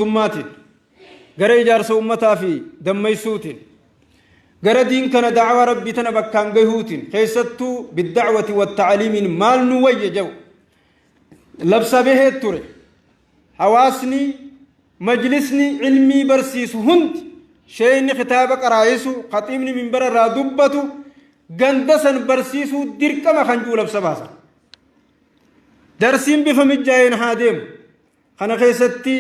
Ummaatiin, gara ijaarsa ummataa fi dammaysuutiin, gara diin kana da'awaa Rabbii tana bakkaan gahuutiin, keessattuu bidda'wati watta'aliimiin maal nu wayya jedhu labsa bahee ture. Hawaasni majlisni ilmii barsiisu hundi, sheeyni kitaaba qaraayisu, khaxiibni minbara irraa dubbatu ganda san barsiisuu dirqama kan jiru labsa baasan. Darsiin bifa mijjaa'een haa deemu. Kana keessatti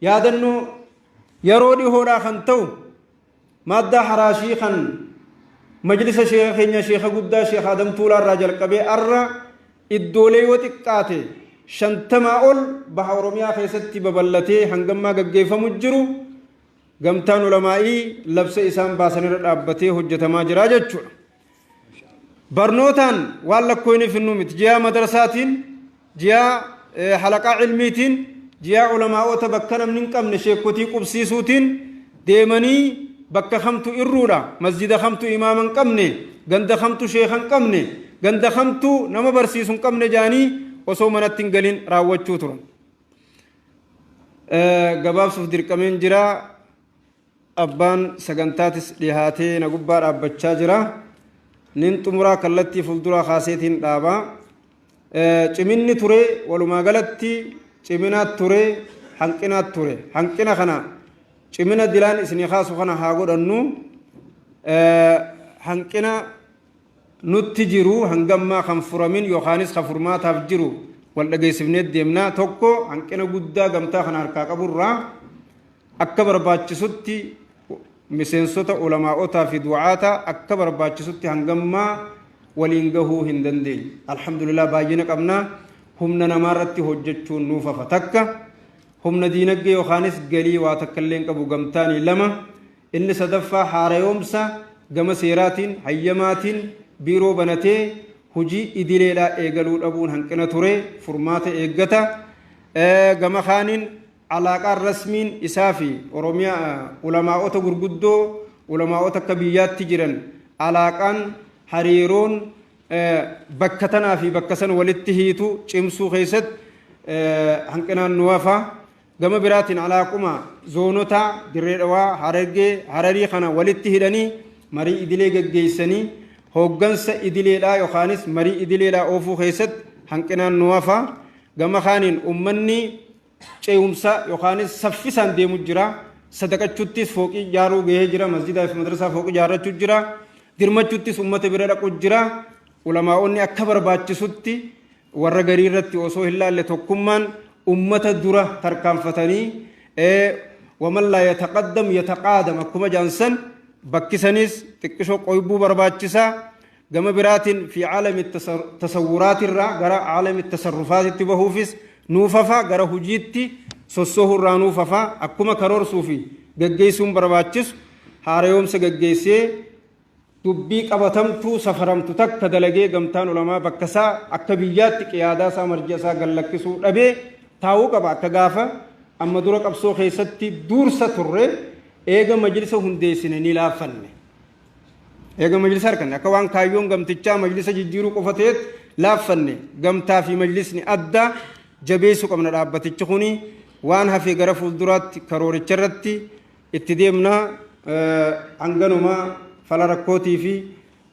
yaadannoo yeroo dhihoodhaa kan ta'u maaddaa haraashii kan majlisa sheeka keenya sheeka guddaa sheeka Adam Tuulaa irraa jalqabee arra iddoolee yoo xiqqaate 50 ol baha Oromiyaa keessatti babal'atee hangammaa gaggeeffamu jiru gamtaan ulamaa'ii labsa isaan baasanirra dhaabbatee hojjetamaa jira jechuudha. Barnootaan waan lakkooyne finnuu miti. Jiyaa madrasaatiin, jiyaa halaqaa ilmiitiin, jiyaa ulamaa'ota bakka namni hin qabne sheekkotii qubsiisuutiin deemanii bakka kamtu irruudha, masjida kamtu imaama hin qabne, ganda kamtu sheeka hin qabne, ganda kamtu nama barsiisu hin qabne jaanii osoo manatti hin galin raawwachuu turan. Gabaabsuuf dirqameen jira. Abbaan sagantaatis dhihaatee na gubbaa dhaabbachaa jira. Nin xumuraa kallattii fuulduraa kaaseetiin dhaaba. Ciminni ture walumaa galatti ciminaat ture hanqinaat ture. Hanqina kana cimina dilaan isinii kaasu kana haa godhannu. Hanqina nutti jiru hangammaa kan furamin yookaanis kan furmaataaf jiru wal dhageessifnee deemna. Tokko hanqina guddaa gamtaa kana harkaa qaburraa akka barbaachisutti miseensota ulamaa'otaa fi du'aata akka barbaachisutti hangammaa waliin gahuu hin dandeenye. Alhamdulillah baay'ina qabna. Humna namaa irratti hojjechuun nuuf hafa. Takka humna diinagdee yookaanis galii waa takka illee hin qabu gamtaanii lama. Inni sadaffaa haarayoomsa gama seeraatiin hayyamaatiin biiroo banatee hojii idileedhaa eegaluu dhabuun hanqina ture furmaata eeggata. Gama kaaniin Alaaqaan rasmiin isaa fi Oromiyaa ulamaa'ota gurguddoo ulamaa'ota akka biyyaatti jiran alaaqaan hariiroon bakka tanaa fi bakka san walitti hiitu cimsuu keessatti hanqinaan nu hafa. Gama biraatiin alaaquma zoonota Dirree Dhawaa, Harargee, Hararii kana walitti hidhanii marii idilee gaggeessanii hooggansa idileedhaa yookaanis marii idileedhaa oofuu keessatti hanqinaan nu hafa. Gama kaaniin ummanni ce'umsa yookaanis saffisaan deemu jira. Sadaqachuttis fooqii ijaaruu gahee jira. Masjidaa fi madrasaa fooqii ijaarrachuu jira. Dirmachuttis ummata bira dhaqu jira. Ulamaa'onni akka barbaachisutti warra garii irratti osoo hin laalle tokkummaan ummata dura tarkaanfatanii waman laa yataqaddam yataqaadam akkuma jaansan bakkisanis xiqqishoo qoybuu barbaachisaa. Gama biraatiin fi caalami tasawwuraatirraa gara caalami tasarrufaatitti bahuufis nuuf hafa, gara hujiitti sossoohuurraa nuuf hafa. Akkuma karoorsuu fi gaggeessuun barbaachisu haarayoomsa gaggeessee dubbii qabatamtuu safaramtu takka dalagee gamtaan ulamaa bakka isaa akka biyyaatti qiyaadaa isaa marji'a isaa gad lakkisuu dhabee taa'uu qaba. Akka gaafa amma dura qabsoo keessatti duursa turre eega majlisa hundeessine ni laaffanne. Eega majlisa harkanne akka waan kaayyoon gamtichaa majlisa jijjiiruu qofa ta'etti laaffanne. Gamtaa fi majlisni adda jabeessuu qabna. Dhaabbatichi kuni waan hafe gara fuulduraatti karooricha irratti itti deemna. Hanganuma fala rakkootii fi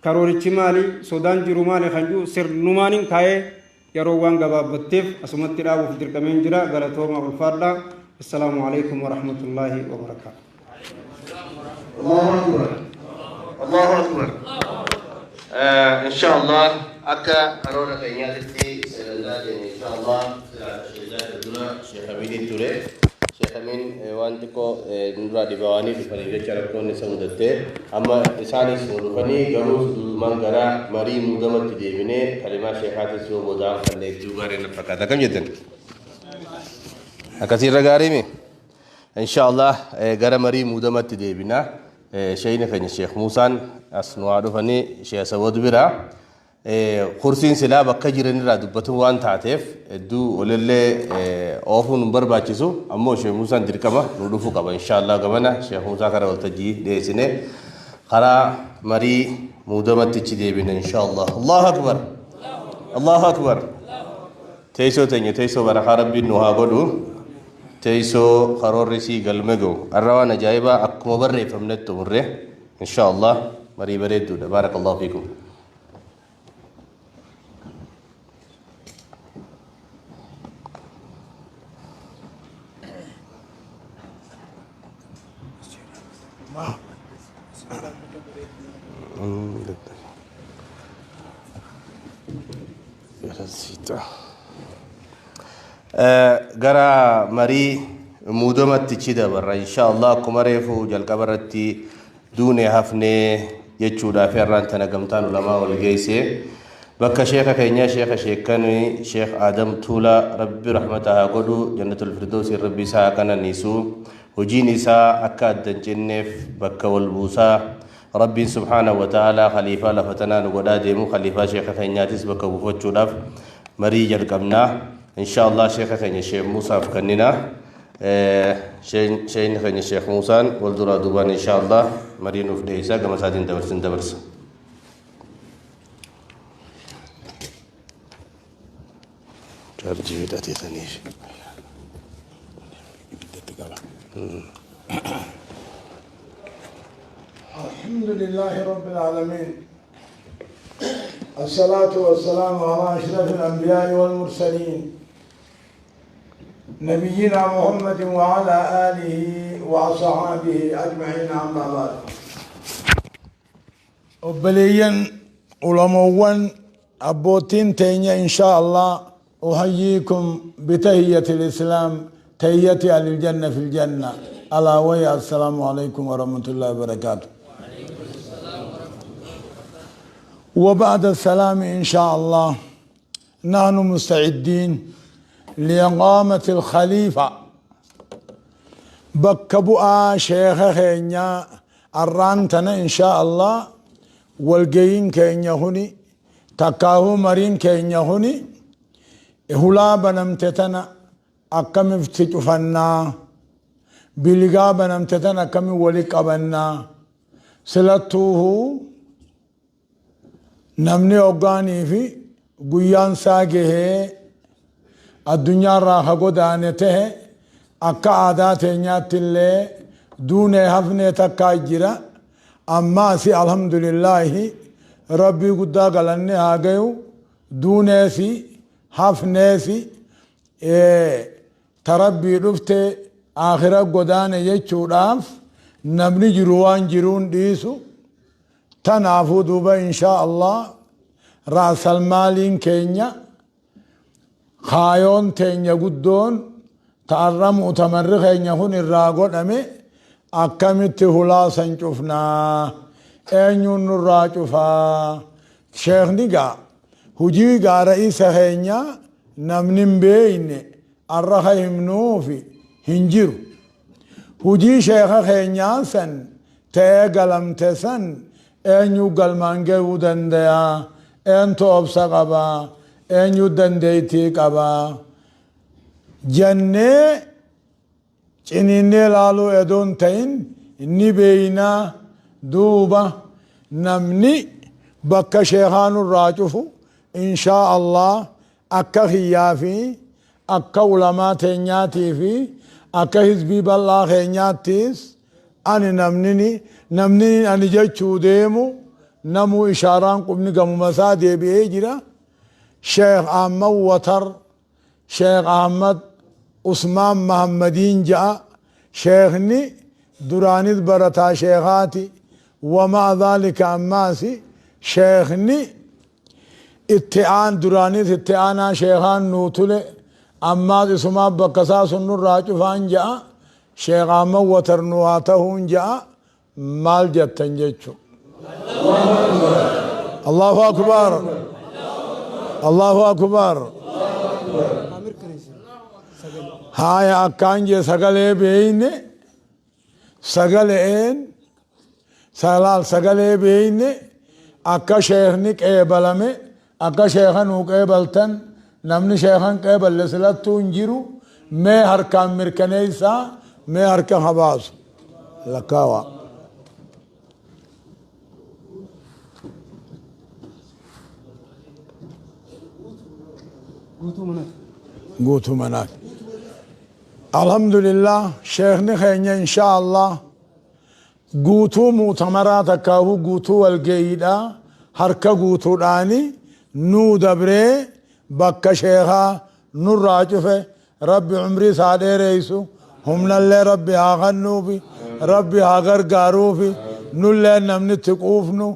karoorichi maali, sodaan jiru maali kan jiru sirnumaaniin kaa'ee yeroo waan gabaabbatteef asumatti dhaabuuf dirqameen jira. Galatooma, ulfaadha. Assalaamu alaikum warahmatullaahi wabarakaatu. Allahu Akbar. Allahu Akbar. Inshallah akka karoora keenyaatitti sagantaa keenya inshallah silaa tasheedaa dura Sheekh Amiiniin ture. Sheekh Amiin waan xiqqoo nurraa dhibaawanii dhufanii jecha rakkoon isa mudatte. Amma isaanis nu dhufanii garuu duudumaan gara marii muudamatti deebinee kalimaa sheekaatis yoo boodaan fanne hedduu gaarii na fakkaata. Akkam jettan? Akkasiirra gaarii mi? Inshallah gara marii muudamatti deebina. Sheeyni keenya Sheekh Muusaan as nu haa dhufanii Sheekh Sawad bira. Kursiin silaa bakka jiranirraa dubbatu waan taateef hedduu walillee oofuun hin barbaachisu. Ammoo Sheekh Muusaan dirqama nu dhufuu qaba. Inshallah gamana Sheekh Muusaa kara waltajjii dhiyeessine karaa marii muudamatti ichi deebina inshallah. Allahu Akbar. Allahu Akbar. Teessoo teenya teessoo barakaa Rabbiin nu haa godhu. Teessoo karoorri isii galma ga'u. Har'a waan ajaa'ibaa akkuma barreeffamnetti xumurre insha Allah marii bareedduudha. Baarakallahu fiikum. Gara marii muudamatti chi dabarra insha Allah. Akkuma reefu jalqaba irratti duune hafnee jechuudhaaf har'aan tana gamtaan ulamaa wal geesse bakka sheeka keenya, sheeka sheekkan, Sheekh Adam Tuulaa, Rabbi rahmata haa godhu, jannatul firdoosi Rabbi isaa haa qananiisu. Hojiin isaa akka adda hin cinneef bakka wal buusaa Rabbiin subhaanahu wa ta'aalaa khaliifaa lafa tanaa nu godhaa deemu, khaliifaa sheeka keenyaatis bakka buufachuudhaaf marii jalqabnaa insha Allah. Sheeka keenya Sheekh Muusaaf kennina. Sheekni keenya Sheekh Muusaan wal duraa duubaan insha Allah marii nuuf dhiyeessaa, gama isaatiin dabarsin dabarsa. Chaarjii hidhateetaniif. Ibiddatti qaba. الحمد لله رب العالمين، الصلاة والسلام على أشرف الأنبياء والمرسلين، نبينا محمد وعلى آله وأصحابه أجمعين، أما بعد. Obboleeyyan ulamoowwan, abbootiin teenya، إن شاء الله أحييكم بتحية الإسلام، تحية أهل الجنة في الجنة، ألا وهي السلام عليكم ورحمة الله وبركاته. وبعد السلام، إن شاء الله نحن مستعدين لإقامة الخليفة، bakka bu'aa sheeka keenya. Arraan tana إن شاء الله walgayiin keenya huni, takkaahuu mariin keenya huni, hulaa banamte tana akkamitti cufannaa, biligaa banamte tana akkami wali qabannaa. Silattuuhu namni hoggaanii fi guyyaan isaa gahee addunyaarraa ka godaane tahe, akka aadaa teenyaatti illee duunee hafnee takkaa jira. Ammaasi alhamdulillaahi, Rabbii guddaa galanne haa gayu, duuneesi hafneesi ta Rabbii dhufte aakhira godaane jechuudhaaf namni jiru waan jiruun dhiisu. Tanaafuu duuba إن شاء الله raasalmaaliin keenya, kaayoon teenya guddoon ta'arra mu'tamarri keenya kun irraa godhame, akkamitti hulaa san cufnaa, eenyuun nurraa cufaa? Sheekni gaa hujii gaa ra'isa keenya namni hin beeyne arra ka himnuufi hin jiru. Hujii sheeka keenyaa san ta'ee galamte san eenyu galmaan gahuu dandayaa? Eentu obsa qabaa? Eenyu dandeeytii qabaa jennee ciniinnee laaluu edoon ta'in ni beeynaa. Duuba namni bakka sheekaa nurraa cufu إن شاء الله akka kiyyaa fi akka ulamaa teenyaatii fi akka hizbii bal'aa keenyaattis ani namni ani jechuu deemu namuu ishaaraan qubni gamuma isaa deebi'ee jira. Sheekh Ahmad Watar, Sheekh Ahmad Usmaan Mahammadiin ja'a. Sheekni duraanis barataa sheekaati. ومع ذلك ammaasi sheekni itti aan duraanis itti aanaa sheekaan nuu tule, ammaas isumaa bakka isaa sun nurraa cufaan ja'a. Sheekh Ahmad Watar nu haa tahuun ja'a. Maal jettan jechu? الله أكبر، الله أكبر. Haya, akkaan jee sagalee beeyne, sagaleen salaal sagalee beeyne akka sheekni qeebalame, akka sheeka nuu qeebaltan. Namni sheekan qeeballe silattuu hin jiru. Mee harkaan mirkaneessaa, mee harka habaasu lakkaawaa. Guutuu manaati. Guutuu manaati. Alhamdulillah, sheekni keenya insha Allah guutuu mu'tamaraa takkaahuu guutuu walgeeyiidha harka guutuudhaani nuu dabree bakka sheekaa nurraa cufe. Rabbi umrii isaa dheereysu, humnallee Rabbi haa kennuufi, Rabbi haa gargaaruufi. Nullee namni itti quufnu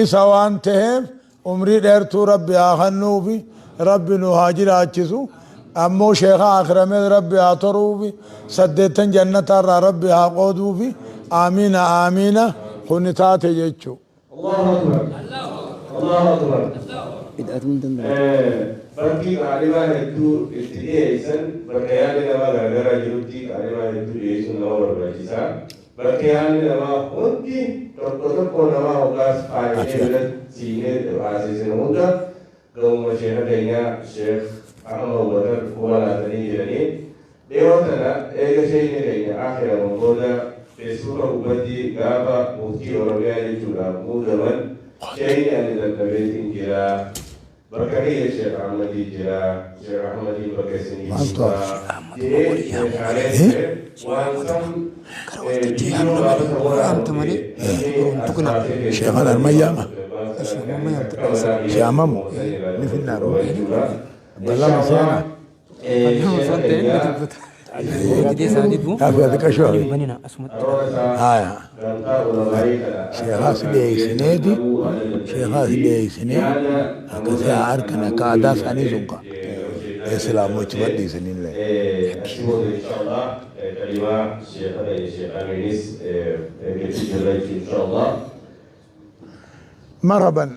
isa waan ta'eef umrii dheertuu Rabbi haa kennuufi, Rabbi nu haa jiraachisu. Ammoo sheeka akiramees Rabbi haa toruufi, 8 jannataarraa Rabbi haa qooduufi. Aamiina, aamiina. Kuni taate jechuu. Allahu Akbar. Allahu Akbar. Bakki qaalimaa hedduu itti dhiyeessan, bakka yaadni namaa garagaraa jirutti qaalimaa hedduu dhiyeessuun nama barbaachisa. Bakki yaadni namaa hundi tokko tokko namaa hoggaas faayinee bira siinee haasisinu hunda gamuma sheeka keenya Sheekh Ahmad Watar quba laatanii jiranii. Dhiyoo tana eega sheeyni keenya aakhiraman booda Feesbuuka gubbatti gaafa muftii Oromiyaa jechuudhaaf muudaman, sheeyni ani dadhabeetiin jira, bakka kiyya Sheekh Ahmadii jira, Sheekh Ahmadiin bakka isinii buusaa je'ee meeshaalee ture waan san viidiyoo gaafa san waraabamte namni as baasee. Sheekhan armayyaama. Shaamamu ni finnaadhu. Balama seena. Ati qashoo. Haya. Sheekaas dhiyeessineeti. Sheekaas dhiyeessinee akkasii haa harkan akka aadaa isaanii sun ka. Islaamochi badhiisanillee. Achi booda inshallah kalimaa sheekha keenya Sheekh Amiinis eeggachuu jirra jechuudha inshallah. Marhaban.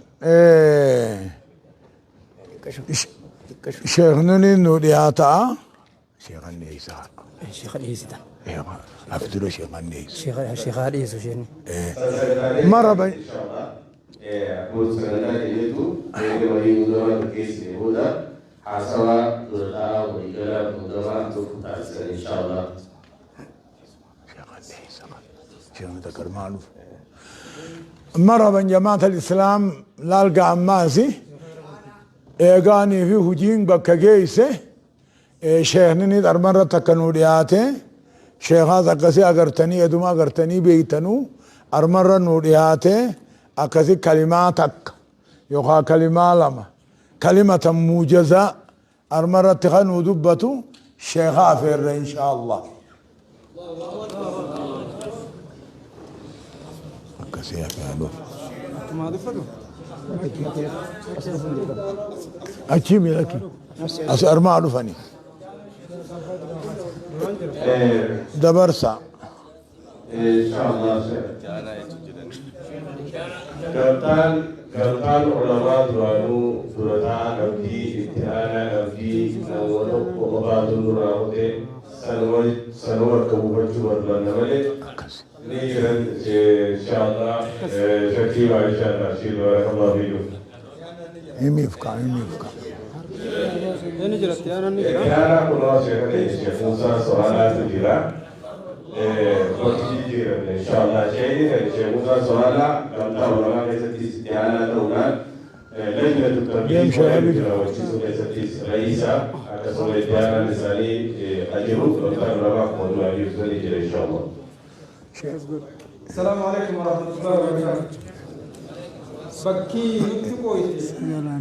Sheekhnuni nu dhiyaataa. Sheekhan dhiyeessaa. Sheekha dhiyeessita. Afdura sheekhan dhiyeessa. Sheekha dhiyeessu isheen. Marhaban. Akkuma sagantaa keenyattu eega marii muudamaa gaggeessine booda haasawaa dura taa'aa waliigala muudamaa nuuf taasisan inshallah. Sheekhan dhiyeessa. Sheekhni takka armaa dhufu. Marhaban jamaat al-Islaam, laalga ammaasi eegaanii fi hujiin bakka geesse sheekhnini armarratti akka nuu dhiyaate, sheekaas akkasii agartanii eduma agartanii beeytanuu armarra nuu dhiyaate, akkasi kalimaa takka yookaan kalimaa lama, kalimatan muujazaa armarratti kan nuu dubbatu sheeka afeerra insha Allah. Akkasii afeerra dhufu. Achii miilaki as armaa dhufanii dabarsa. Inshallah gamtaan ulamaa duraanuu dura taa'aa qabdii, itti aanaa qabdii, namoota tokko qofaatu nurraa kute, sanuma bakka buufachuu barbaanna malee ni jiran inshallah shakiiba inshallah shiir barakallahu fiikum. Himiif kaa, himiif kaa. Inni jira, itti aanaan ni jira. Itti aanaa kunoo sheeka keenya Sheekh Muusaa So'aalaatu jira. Bakki jijjiiramne inshallah. Sheekni keenya Sheekh Muusaa So'aalaa gamtaa ulamaa keessattis itti aanaa ta'uudhaan lajnatu Deem tanfiizii sheekh Habib. raawwachiisuu keessattis ra'iisa, akkasuma itti aanaan isaanii ajiru gamtaa ulamaa akkuma duraan jirtu sanii jira inshallah. السلام عليكم ورحمة الله وبركاته. Bakki nutti qooyte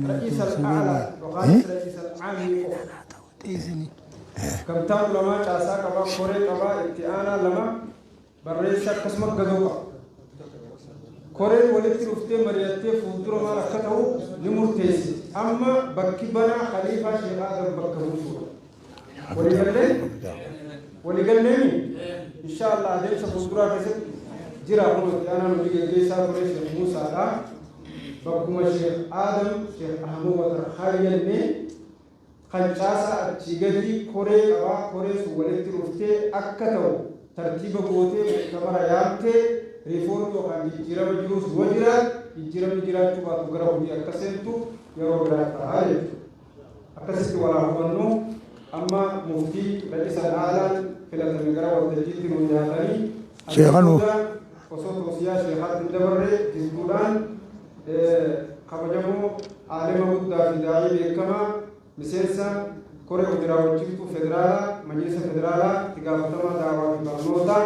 رئيس الأعلى yookaan رئيس العام qofa. Gamtaan ulamaa caasaa qabaa, koree qabaa, itti aanaa lama, barreessa, akkasuma gadoo qaba. Koreen walitti dhuftee mari'attee fuuldura maal akka ta'u ni murteessiti. Amma bakki banaa khaliifaa Sheekh Adam bakka buusuudha. Waliigallee? Waliigalleemi? Insha Allah adeemsa fuulduraa keessatti jira kun itti aanaan hojii gaggeessaa ture Sheekh Muusaadha. Bakkuma Sheekh Adam, Sheekh Ahmad Watar Hayyannee kan caasaa achii gadi koree qabaa, koree sun walitti dhuftee akka ta'u tartiiba gootee mu'tamara yaamtee riifoormii yookaan jijjiirama jiruus yoo jiraat, jijjiiramni jiraachuu baatu gara hojii akka seentu yeroo biraa ta'a jechuudha. Akkasitti walaa hubannu. Amma muftii ra'isa aalaan filatame gara waltajjiitti nu dhiyaatanii Sheekha nuuf. Osoo toosiyaa sheekaatti hin dabarre jidduudhaan kabajamoo aalima guddaa fi daa'ii beekamaa miseensa koree hojii raawwachiiftuu federaalaa. Majlisa Federaalaa itti gaafatamaa daawaa fi barnootaa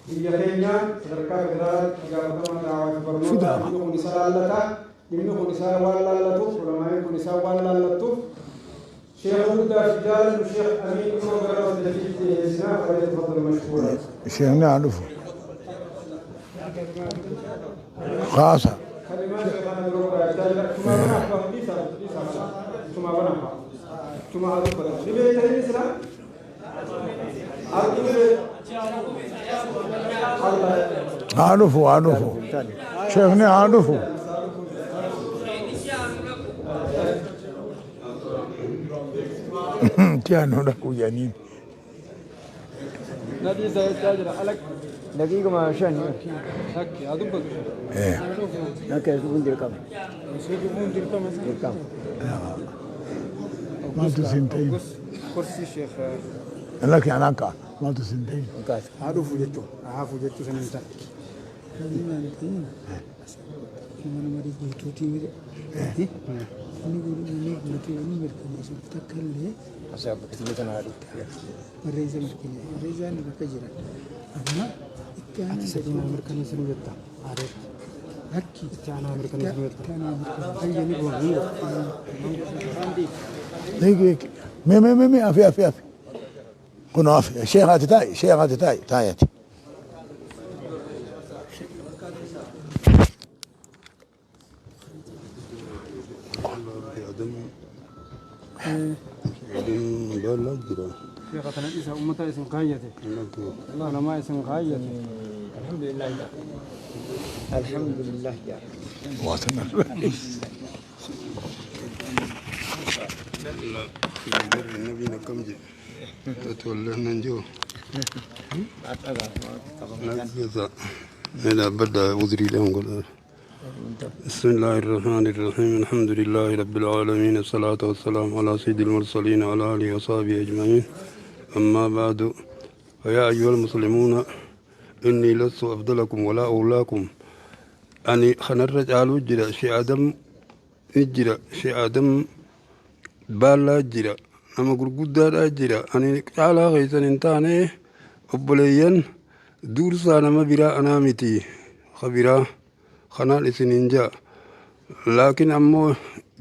biyya keenya sadarkaa federaalaatti itti gaafatamaa daawaa fi barnootaa dhimmi kun isa laallata. Dhimmi kun isaa waan laallatuuf, ulamaa'iin kun isaa waan laallattuuf, sheekha guddaa fi jaalannu Sheekh Amiin Immoo gara waltajjiitti dhiyeessinaa. Falyatafaddal mashkuuran. Sheekni haa dhufu. Kaasa. Kalimaa sheekhaa na dura godhaa jechaa jira. Chumaa banaa abbaa dhiisaa dhiisaa chumaa banaa abbaa. Chumaa haa dubbatan. Ni beektan inni silaa? Abdii ni beekta? Allah. Haa dhufu haa dhufu. Sheekni haa dhufu. Itti aanu dhaqu jedhaniin. Na dhiisaa jechaa jira. Alak. Daqiiquma 5. Lakki haa dubbatu. Akka dhufuun dirqama. Dirqama. Maaltu siin ta'in? Kursii sheekh Lakki anaan ka'a. Maaltu siin ta'in? Haa dhufu jechuun haa hafu jechuu san hin taane. Mana marii guutuutii miti. Inni guutuu guutuu inni mirkaneessu takka illee barreessa mirkaneessa. Barreessaan bakka jira. Amma itti aanaa Ati sadii naa mirkaneessinuu jetta. Aadeetti. Lakki Itti aanaa mirkaneessinuu jetta. itti aanaa mirkaneessu. Hayya ni goona ni goona. Mee mee mee mee afi afi afi. Kunoo afi. Sheekh ati taa'i. Sheekh ati taa'i. Taa'i ati. Sheekha tana dhiisa ummata isin kaayyate. Ulamaa isin kaayyate. Alhamdulillah. Alhamdulillah. النبي كم جي تتولى نجو إلى بدأ عذري لهم قل بسم الله الرحمن الرحيم. الحمد لله رب العالمين، الصلاة والسلام على سيد المرسلين وعلى آله وصحبه أجمعين. أما بعد، فيا أيها المسلمون، إني لست أفضلكم ولا أولاكم. أني خنرج على jira شي آدم jira شي آدم baallaa jira nama gurguddaadhaa jira. Ani caalaa keessan hin taane, obboleeyyan. Duursaa nama biraa anaa miti ka biraa kanaan isin hin ja'a, laakiin ammoo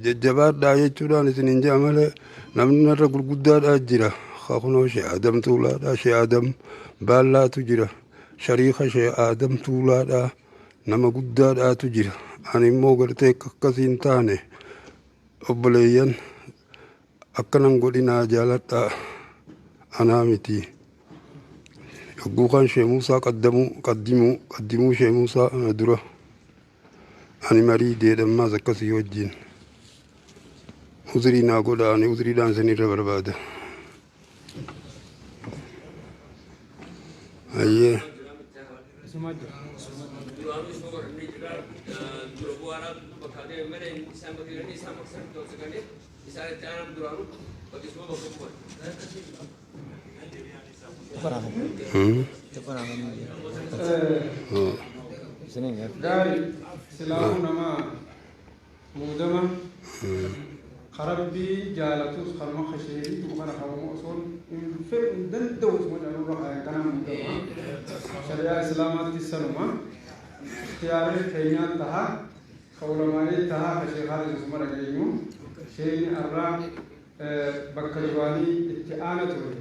jajjabaadhaa jechuudhaan isin hin ja'a malee namni narra gurguddaadhaa jira. Ka kunoo Shee Adam Tuulaadhaa, Shee Adam Baallaatu jira, shariika Shee Adam Tuulaadhaa, nama guddaadhaatu jira. Ani immoo gartee akkasii hin taane, obboleeyyan, akkanan godhinaa jaaladhaa anaa miti. Yogguu kan Shee Muusaa qaddamuu qaddimuu qaddimuu Shee Muusaa ana dura ani marii deedhammaas akkasii wajjin uzrii naa godha. Ani uzriidhaan isinirra barbaada. Ayyee. Isumaa jira. Duraanuu isuma godhannee jira. Dura bu'aadhaan bakka deeme malee isaan bakka jiranii isaan bakka isaan tolchanii isaan itti aanan duraanuu bakka isuma bakka bu'an. Gaarii silaafuu nama muudama karabbii jaalatus kanuma kasheerii kana kabamu osoo hin fedhu hin danda'u isuma jedhanurra kaayan kana muudama shari'aa islaamaatti sanuma ikhtiyaarri keenyaan taha, ka ulamaa'ii taha, ka sheekaatis isuma dhageenyu. Sheekni arraa bakka duraanii itti aana ture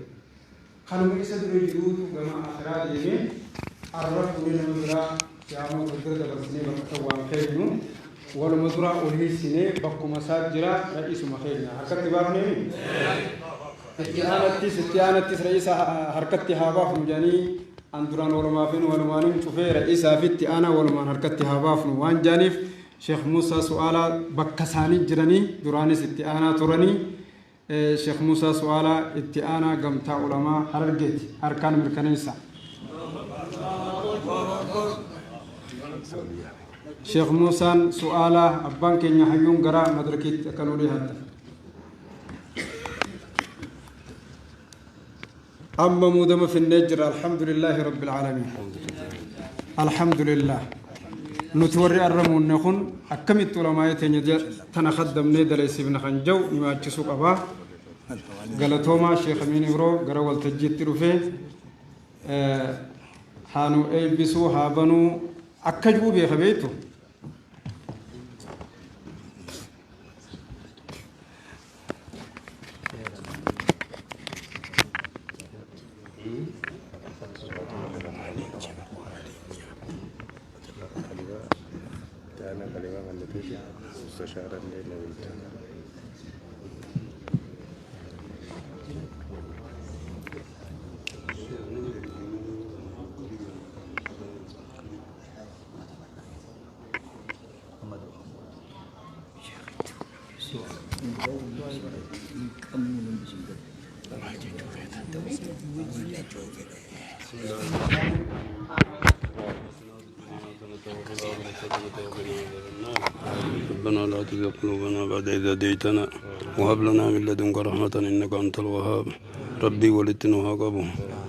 kanuma isa dura jiruutu gama akhiraa deeme. Arra fuudhee nama biraa yaamuu wal bira dabarsinee bakka kan waan keenyu waluma duraa ol hiisinee bakkuma isaa jira. Ra'iisuma keenya harkatti baafneemi itti aanattis ra'iisa harkatti haa baafnu jedhanii an duraan walumaafin walumaanin cufee ra'iisaa fi itti aanaa walumaan harkatti haa baafnu waan jedhaniif, Sheekh Muusaa Su'aalaa bakka isaanii jiranii duraanis itti aanaa turanii, Sheekh Muusaa Su'aalaa itti aanaa gamtaa ulamaa Harargeeti harkaan mirkaneessa. Sheekh Muusaan Su'aalaa abbaan keenya hayyuun gara madrakiitti akka nuu dhiyaatan. Amma muudama finnee jira. Alhamdulillaahi rabbil aalamiin. Alhamdulillah. Nuti warri arramuunne kun akkamitti ulamaa'ee teenya tana kaddamnee daleessifna kan jau nimaachisuu qabaa. Galatoomaa. Sheekh Amiin Ibroo gara waltajjiitti dhufee haa nu eebbisuu, haa banuu akka jiru beeka beektu. ربنا لا تزغ قلوبنا بعد إذ هديتنا وهب لنا من لدنك رحمة إنك أنت الوهاب. ربي ولدت قبو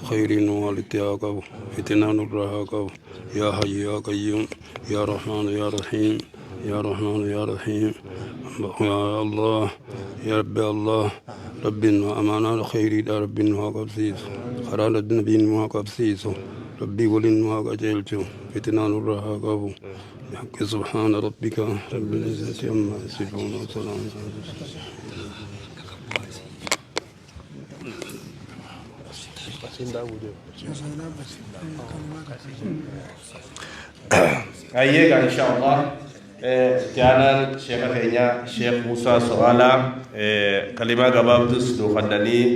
خير والدت قبو فتنا نرها قبو يا حي يا قيوم يا رحمن يا رحيم يا رحمن يا رحيم يا الله يا ربي الله ربي أمانة خير يا ربي قبسيس خرال النبي قبسيس ربي ولنها قجلت فتنا نرها قبو بحق سبحان ربك رب العزة عما يصفون وسلام. Ayyee, insha Allah itti aanaan sheeka keenya Sheekh Musaa So'aalaa kalimaa gabaabdus nuu kennanii,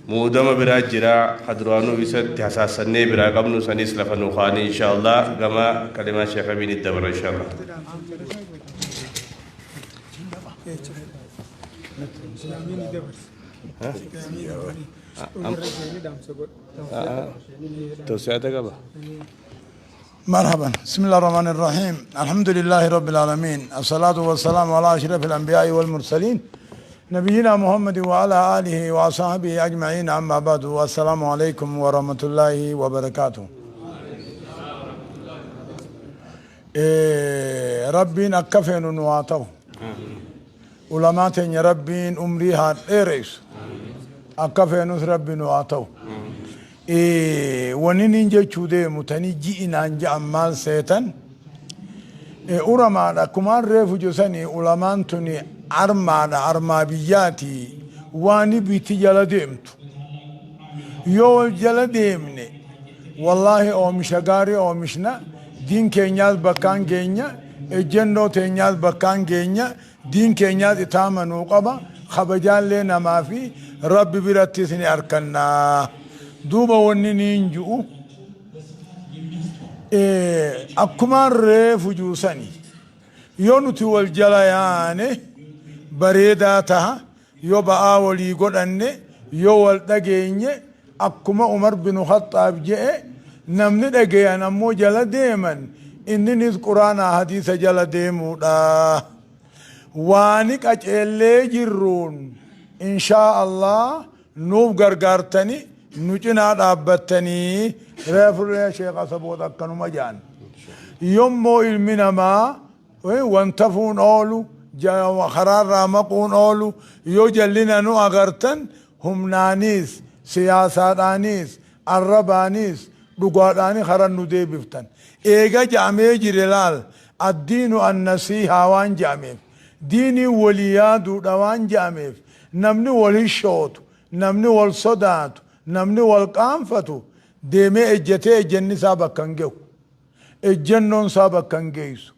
muudama biraa jira ka duraanuu isatti hasaasannee biraa qabnu sanis lafa nuu kaanii, insha Allah gama kalimaa Sheekh Amiin itti dabara, insha Allah. Tawsi'ata qaba. مرحبا، بسم الله الرحمن الرحيم، الحمد لله رب العالمين، الصلاة والسلام على أشرف الأنبياء والمرسلين، نبينا محمد وعلى آله وصحبه أجمعين، أما بعد، والسلام عليكم ورحمة الله وبركاته. إيه ربين akka feenu nu haa ta'u. Ulamaa teenya Rabbiin umrii haa dheeressu. Akka feenus Rabbi nu haa ta'u. Wanni nin jechuu deemu tani ji'inaan ja'an maal seetan, uramaadha. Akkumaan reefu josanii, ulamaan tuni armaadha, armaa biyyaati. Waan biti jala deemtu yoo wal jala deemne, wallaahi oomisha gaarii oomishna, diin keenyaas bakkaan geenya, ejjennoo teenyaas bakkaan geenya, diin keenyaas itaama nuu qaba, kabajaallee namaa fi Rabbi birattis ni arkannaa. Duuba wanni niin ju'u, akkumaan reefu juusani, yoo nuti wal jala yaane bareedaa taha, yoo ba'aa walii godhanne, yoo wal dhageenye, akkuma Umar binu Khaxaab je'e, namni dhageeyan ammoo jala deeman, inninis Quraanaa hadiisa jala deemuudha. Waani qaceellee jirruun inshaa Allah nuuf gargaartani, nu cinaa dhaabbattanii, reefurree Sheekh Asaboot akkanuma jaan. Yommoo ilmi namaa wanta fuun oolu, karaarraa maquun oolu, yoo jallina nu agartan, humnaaniis, siyaasaadhaaniis, arrabaaniis, dhugaadhaani karan nu deebiftan. Eega ja'amee jire, laal, الدين النصيحة waan ja'ameef, diinii walii yaaduudha waan ja'ameef, namni wal hishootu, namni wal sodaatu, namni wal qaanfatu deemee ejjetee ejjenni isaa bakka hin ge'u, ejjennoon isaa bakka hin geessu.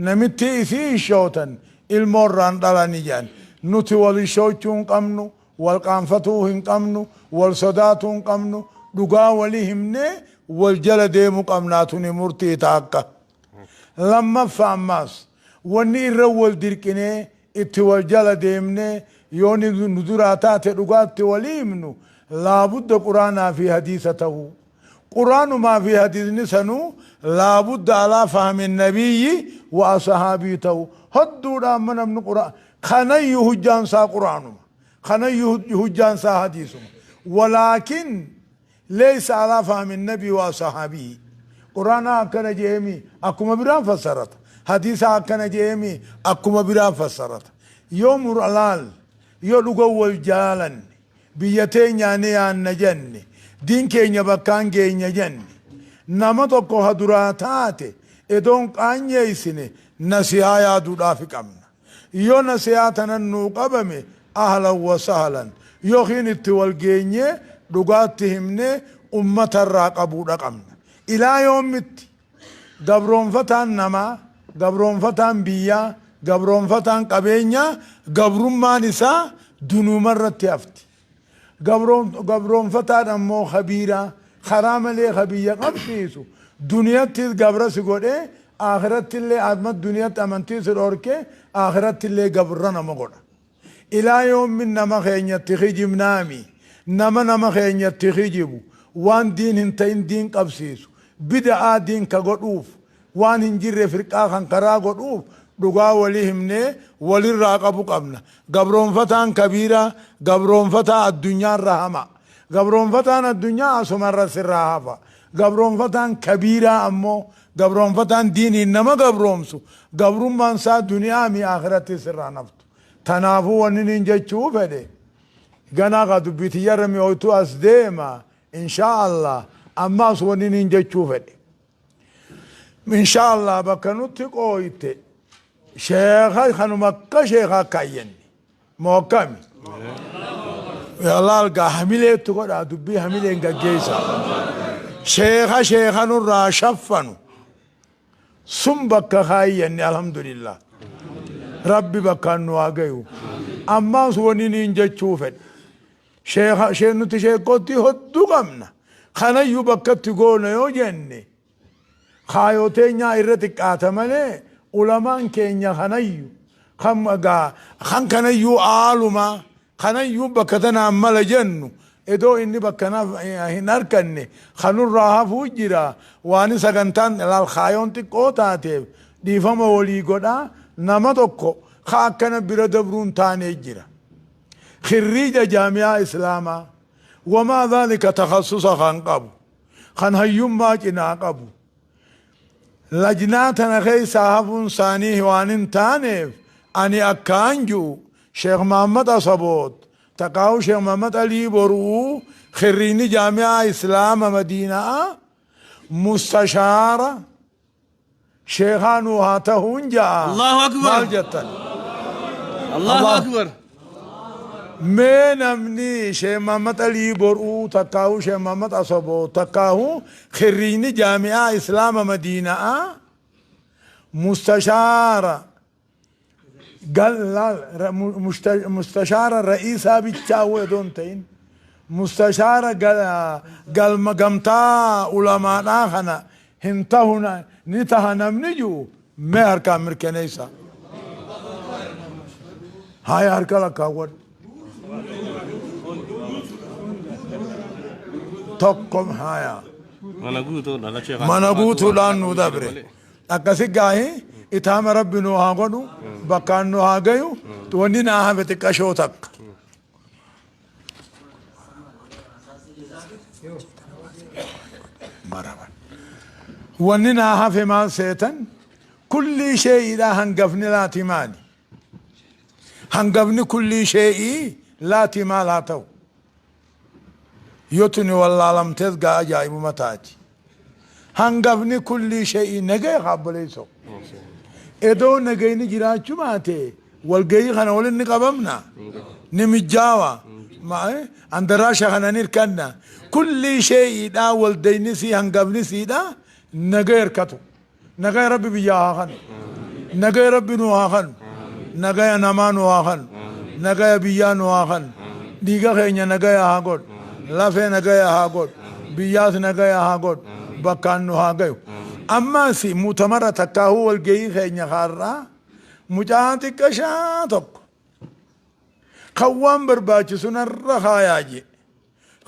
Namitti isii hishootan ilmoorraan dhalani jedhan. Nuti wal hishoochuu hin qabnu, wal qaanfatuu hin qabnu, wal sodaatuu hin qabnu, dhugaa walii himnee wal jala deemuu qabnaa. Tuni murtii taakka. Lammaffaa ammaas wanni irra wal dirqinee itti wal jala deemnee, yoo nu duraa taate dhugaatti walii himnu, laabudda Quraanaa fi hadiisa ta'uu, Quraanumaa fi hadiisni sanuu laabudda على فهم النبي وأصحابه ta'uu. Hodduudha amma namni Quraan kanayyuu hujjaan isaa Quraanuma, kanayyuu hujjaan isaa hadiisuma, ولكن ليس على فهم النبي وأصحابه. Quraana akkana jeemi, akkuma biraan fassarata, hadiisa akkana jeemi, akkuma biraan fassarata. Yoo muralaal yoo dhuga wal jaalanne Biyya teenyaa ni yaanna jenne. Diin keenya bakkaan geenya jenne. Nama tokko ha duraa taate edoon qaanyeessine nasihaa yaaduudhaafi qabna. Yoo nasihaa tanan nuu qabame ahlan wa sahlan yookiin itti wal geenyee dhugaatti himnee ummatarraa qabuudha qabna. Ilaa yoomitti gabroonfataan namaa, gabroonfataan biyyaa, gabroonfataan qabeenyaa gabrummaan isaa dunuumarratti hafti. Gabroonfataan ammoo kabiiraa karaa malee ka biyya qabsiisu duniyattis gabra si godhee akhirattillee amma duniyatti amantii si dhorkee akhirattillee gabra nama godha. Ilaa yoommin nama keenyatti kijibnaami? Nama nama keenyatti kijibu, waan diin hin ta'in diin qabsiisu, bida'aa diin ka godhuuf, waan hin jirre firqaa kan karaa godhuuf dhugaa walii himnee walirraa qabu qabna. Gabroonfataan kabiiraa gabroonfataa addunyaarra hama. Gabroonfataan addunyaa asumarra sirraa hafa. Gabroonfataan kabiiraa ammoo gabroonfataan diiniin nama gabroomsu gabrummaan isaa duniyaa mi akhiratti sirraa naftu. Tanaafuu wanni niin jechuu fedhe ganaa ka dubbii tiyyarra mi'ooytuu as deema inshaa Allah. Ammaas wanni niin jechuu fedhe inshaa Allah bakka nutti qooyte sheekha kanuma akka sheekha akka ayyanni moo akkami laal gaa hamileetti godhaa dubbii hamileen gaggeessa sheekha sheekha nurraa shaffanu sun bakka kaayyanne. Alhamdulillah, Rabbi bakkaan nu haa gayu. Ammaas wani niin jechuu fedhe sheekha shee nuti sheekootti hodduu qabna kanayyuu bakkatti goona yoo jenne kaayoo teenyaa irra xiqqaata malee ulamaan keenya kanayyu kan gaa kan kanayyuu aalumaa kanayyuu bakka tanaan mala jennu edoo inni bakka hin harkanne kanurraa hafuu jira. Waan sagantaan laal kaayoon xiqqoo taateef dhiifama walii godhaa. Nama tokko ka akkana bira dabruun taanee jira, khirriija jaami'aa islaamaa wamaa dhaalika takhassusa kan qabu kan hayyummaa cinaa qabu lajnaa tana keessaa hafuun isaanii waan hin taaneef ani akkaan ji'u Sheekh Mahammad Asaboot taqaahu Sheekh Mahammad Alii Boruu khirriini jaami'aa islaama Madiinaa mustashaara sheekhaa nuu haa tahuun ja'a. Allahu Akbar. Maal jettan? Allahu Akbar. Mee namni Sheekh Mahammad Alii Boruu takkaahu Sheekh Mahammad Asaboot takkaahu khirriini jaami'aa islaama Madiinaa mustashaara mustashaara ra'iisaa bichaa odoo hin ta'in mustashaara galma gamtaa ulamaadhaa kana hin tahu ni taha namni jiru mee harkaan mirkaneessa. Haya, harka lakkaawwadhu. Tokko haya. Mana guutuudha la sheekha. Mana guutuudhaan nu dabre. Akkasi gaahi itaama Rabbi nu haa godhu, bakkaan nu haa gayu. Wanni naa hafe xiqqashoo takka. Maraban. Wanni naa hafe maal seetan? Kullii shee'iidhaa hangafni laati maali? Hangafni kullii shee'ii laati maal haa ta'u? Yoo tuni wallaalamtees gaa ajaa'ibuma taati. Hangafni kullii shee'ii nagaya kaabboleessoo. Edoo nagayni jiraachuu baate walgahii kana waliin ni qabamna. Ni mijjaawa. Andaraasha kana ni hirkanna. Kullii shee'iidhaa waldayni sii hangafni siidhaa nagaya hirkatu. Nagaya Rabbi biyyaa haa kanu. Nagaya Rabbi nu haa kanu. Nagaya namaa nu haa kanu. Nagaya biyyaa nu haa kanu. Dhiiga keenya nagaya haa godhu. Lafee nagaya haa godhu. Biyyaas nagaya haa godhu. Bakkaan nu haa gayu. Ammaas mutamara takkaahuu walgahii keenya kaarraa mucaa xiqqashaa tokko kan waan barbaachisu narra kaayaa jee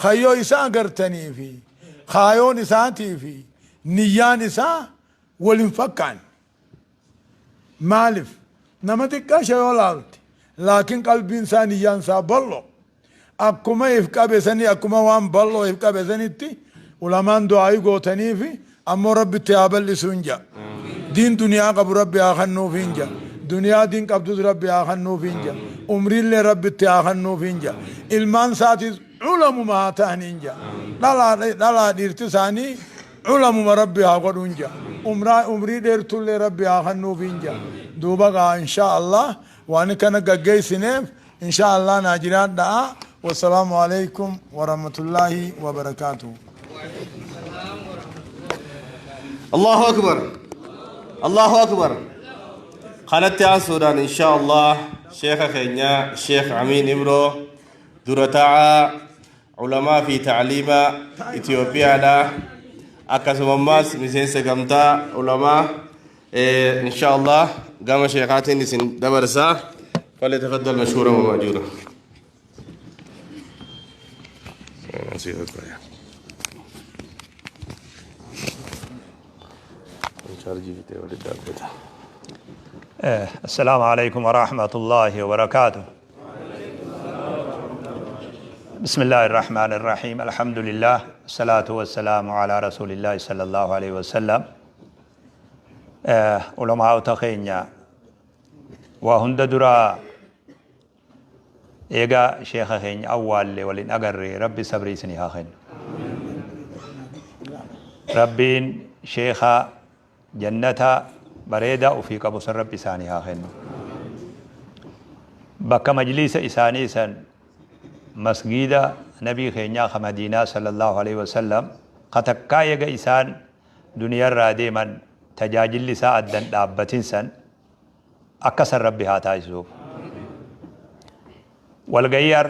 kayyoo isaa agartanii fi kaayoon isaatii fi niyyaan isaa wal hin fakkaanne. Maaliif? Nama xiqqaasha yoo laalte laakiin qalbiin isaa niyyaan isaa bal'oo. Akkuma if qabe sanii akkuma waan bal'oo if qabe sanitti ulamaan du'aayii gootanii fi ammoo Rabbitti haa bal'isuu hin ja'a. Diin duniyaa qabu Rabbi haa kennuuf hin ja'a. Duniyaa diin qabdus Rabbi haa kennuufiin jedha. Umriillee Rabbitti haa kennuufiin jedha. Ilmaan isaatis ulamuma haa ta'aniin jedha. Dhalaa dhiirti isaanii ulamuma Rabbi haa godhuun jedha. Umraa umrii dheertullee Rabbi haa kennuufiin jedha. Duuba gaa inshaa Allah waan kana gaggeessineef inshaa Allah naa jiraadhaa. Wassalaamu alaikum warahmatullaahi wabarakaatuh. Allahu akbar. Allahu akbar. Kanatti aansuudhaan insha Allah sheeka keenya Sheekh Amiin Ibroo dura taa'aa ulamaa fi ta'liima Itoophiyaadha. Akkasuma ammaas miseensa gamtaa ulamaa insha Allah gama sheekaatiin isin dabarsa. فليتفضل مشكورا ومأجورا. السلام عليكم ورحمة الله وبركاته. بسم الله الرحمن الرحيم. الحمد لله الصلاة والسلام على رسول الله صلى الله عليه وسلم. علماء تخينيا وهند درا إيغا شيخ خين أول ولين أقري ربي صبري سني خين ربين شيخا جنة بريدة وفي قبوس ربي ساني خين بك مجلس إساني سن مسجد نبي خينيا خمدينة صلى الله عليه وسلم قتكا يغا إسان دنيا رادي من تجاجل لسا أدن دابتين سن أكسر ربي هاتا يسوف والغير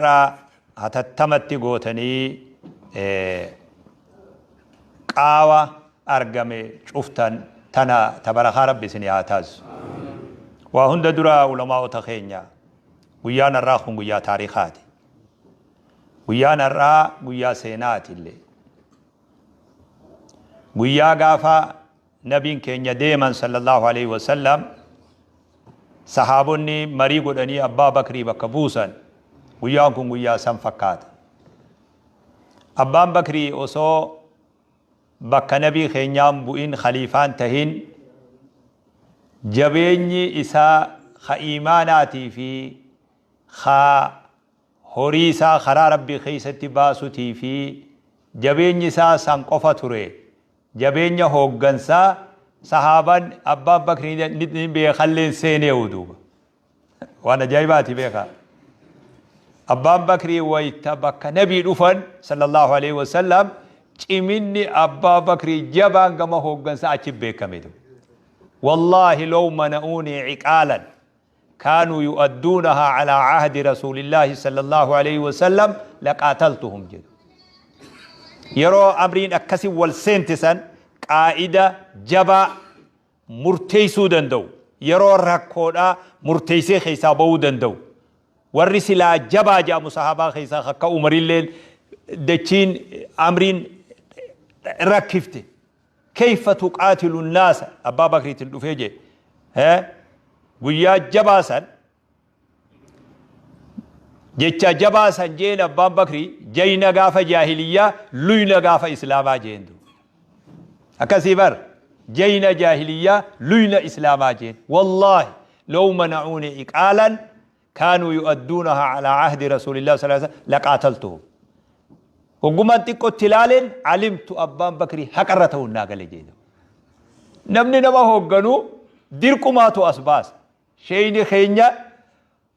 هتتمت غوتني قاوة أرقمي شفتن تنا تبرخ ربي سني هاتاز وهند درا علماء تخينيا ويانا راخون ويا تاريخاتي ويانا را ويا سيناتي اللي ويا غافا نبي كينيا ديما صلى الله عليه وسلم صحابوني مري godhanii abbaa bakrii bakka buusan guyyaan kun guyyaa san fakkaata. Abbaan bakrii osoo bakka nabii keenyaan bu'in khaliifaan tahin jabeenyi isaa ka iimaanaatii fi ka horii isaa karaa rabbii keessatti baasutii fi jabeenyi isaa san qofa ture. Jabeenya hooggansaa sahaabaan abbaan bakrii ni beekalleen seenee duuba. Waan ajaa'ibaati beekaa. Abbaan bakrii wayita bakka nabii dhufan sallallahu alaihi wasallam ciminni abbaa bakrii jabaan gama hooggansaa achi beekame. Wallaahi law mana'uunii ciqaalan kaanuu yu'adduunahaa calaa cahdi rasuulillaahi sallallahu alaihi wasallam laqaataltuhum jedhu. Yeroo amriin akkasi wal seentisan qaa'ida jabaa murteessuu danda'u. Yeroo rakkoodhaa murteessee keessaa ba'uu danda'u. Warri silaa jabaa jedhamu sahaabaa keessaa akka Umarilleen dachiin amriin rakkifte. Kayfa tuqaatilu naasa abbaa bakriitiin dhufee jee. Guyyaa jabaa san jecha jabaa san jeen abbaan bakrii jayna gaafa jaahiliyyaa luyna gaafa islaamaa jeen. Akkasii bar jayna jaahiliyyaa luyna islaamaa jeen. Wallaahi law mana'uuni iqaalan kaanuu yu'adduunahaa calaa cahdi rasuulillah sallallahu alaihi wasallam laqaataltuhum. Hoggumaan xiqqootti ilaaleen alimtu abbaan bakrii haqarra ta'uun naa gale jeen. Namni nama hoogganuu dirqumaatu as baasa. Sheeyni keenya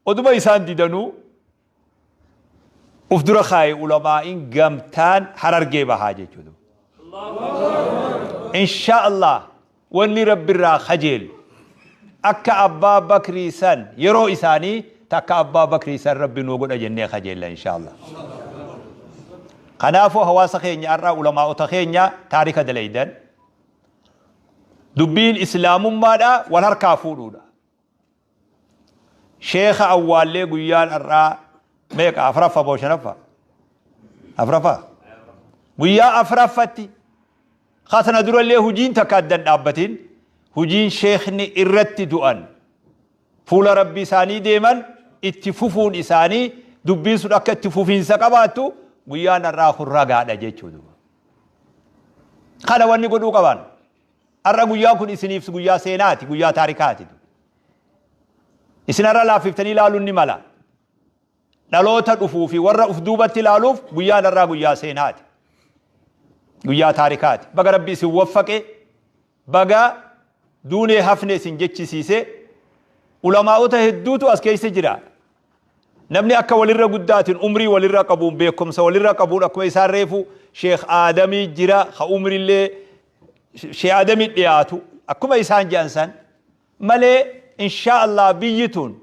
oduma isaan didanuu uf dura kaaye ulamaa'in gamtaan harargee bahaa jechuudha. Insha Allah wanni rabbirraa kajeelu akka abbaa bakrii san yeroo isaanii takka abbaa bakrii san rabbi nuu godha jennee kajeella insha Allah. Kanaafuu hawaasa keenya har'aa ulamaa'ota keenya taarika dalaydan dubbiin islaamummaadha wal harkaa fuudhuudha. Sheekha awwaallee guyyaan har'aa meeqa afraffa moo shanaffa? Afraffa? Guyyaa afraffatti katana durallee hujiin takka addan dhaabbatin hujiin sheekni irratti du'an fuula rabbi isaanii deeman itti fufuun isaanii dubbiin sun akka itti fufiinsa qabaattu guyyaan har'aa kun ragaadha jechuudha. Kana wanni godhuu qaban. Har'a guyyaan kun isiniif guyyaa seenaati, guyyaa taarikaati. Isin har'a laaffiftanii ilaaluun ni mala. Dhaloota dhufuu fi warra uf duubatti ilaaluuf guyyaan har'aa guyyaa seenaati. Guyyaa taarikaati. Baga Rabbi isin waffaqe, baga duunee hafne isin jechisiise. Ulamaa'ota hedduutu as keessa jira. Namni akka walirra guddaatiin umrii walirra qabuun beekumsa walirra qabuun akkuma isaan reefu Sheekh Aadamii jira ka umrillee Sheekh Aadamii dhiyaatu akkuma isaan jedhan san malee inshaa Allah biyyi tun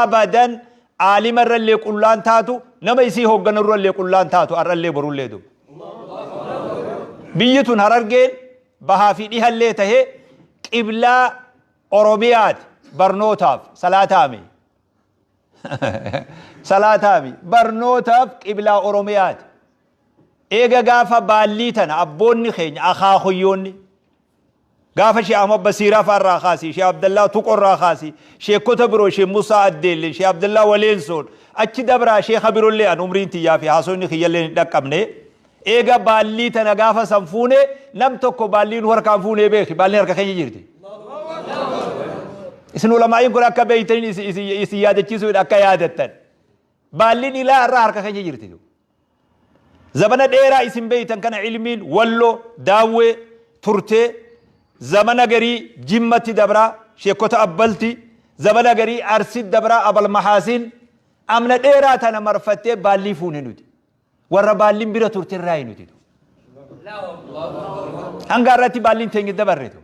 abadan aalima irrallee qullaan taatu nama isii hoogganu irrallee qullaan taatu har'allee borullee duba. Biyyi tun Harargeen bahaa fi dhihallee tahee qiblaa Oromiyaati barnootaaf salaataami. Salaataami barnootaaf qiblaa Oromiyaati. Eega gaafa baallii tana abboonni keenya akaakuyyoonni Gaafa Sheekh Ahmad Basiiraa fa'aa irraa kaasii, Sheekh Abdallaa Tuqoo irraa kaasii, sheekkota biroo Sheekh Musaa Addeelleen, Sheekh Abdallaa Waleensoon, achi dabraa sheekha birollee an umriin tiyyaa fi haasoyni kiyyalleen hin dhaqqabne. Eega baallii tana gaafa san fuune nam tokko baallii nu harkaan fuunee beeki, baalliin harka keenya jirti. Isin ulamaa'iin kun akka beeytaniin isin yaadachiisuudha akka yaadattan. Baalliin ilaa irraa harka keenya jirti. Zabana dheeraa isin beeytan kana ilmiin Wallo, Daawwee turtee zamana garii Jimmatti dabraa sheekkota Abbalti, zabana garii Arsit dabraa Abal Mahaasin amna dheeraa tana marfattee baallii fuune nuti. Warra baalliin bira turte irraayi nuti. Hanga irratti baalliin teenya dabarretu.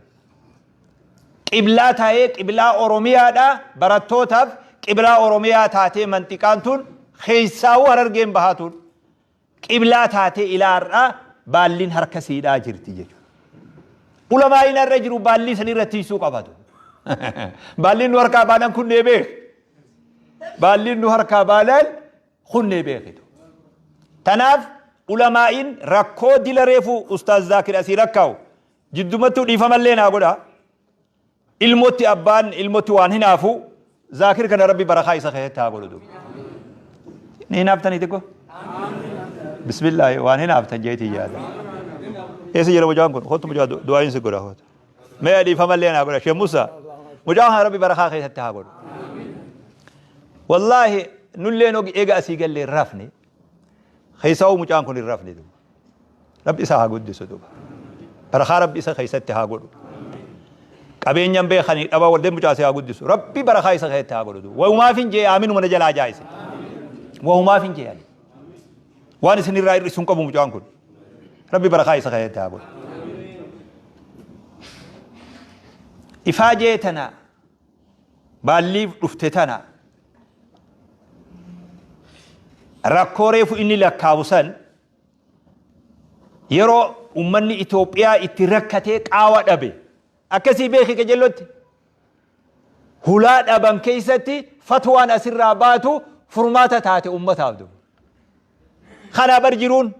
Qiblaa taa'ee qiblaa Oromiyaadha barattootaaf qiblaa Oromiyaa taatee manxiqaan tun keessaawuu Harargeen bahaa tun qiblaa taatee ilaa har'aa baalliin harka siidhaa jirti jechuudha. Ulamaa'iin har'a jiru baallii san irra tiisuu qabatu. Baalliin nu harkaa baanan kunnee beek. Baalliin nu harkaa baanan kunnee beekitu. Tanaaf ulamaa'iin rakkoo dila reefu Ustaaz Zaakir asii rakkaa'u Jiddumattuu dhiifamallee naa godha. Ilmotti abbaan ilmotti waan hinaafu Zaakir kana Rabbi barakaa isa keessatti haa godhu. Duuba. Ni hinaaftanii xiqqoo? Bismillaahi waan hinaaftan jeetii yaada. Eessa jira mucaan kun? Kottu mucaa du'aayin si godha kottu. Mee dhiifamallee naa godha. Sheekh Musa mucaan kana Rabbi barakaa keessatti haa godhu. Wallaahi nulleen eega asii gallee hin rafne. Keessaa'uu mucaan kun hin rafne duuba. Rabbi isa haa guddisu duuba. Barakaa Rabbi isa keessatti haa godhu. Qabeenyan beekanii dhaba waldeen mucaasee haa guddisu. Rabbi barakaa isa keessatti haa godhu duuba. Wahumaaf hin jee aaminuma na jalaa jaayise. Wahumaaf hin jee ani. Waan isin irraa hir'isu hin qabu mucaan kun. Rabbi barakaa isa keessatti haa godhu. Ifaajee tana baalliif dhufte tana rakkoo reefu inni lakkaawu san yeroo ummanni Itoophiyaa itti rakkatee qaawa dhabe akkasii beeki qajeellotti hulaa dhaban keessatti fatwaan asirraa baatu furmaata taate ummataaf dubu. Kana bar jiruun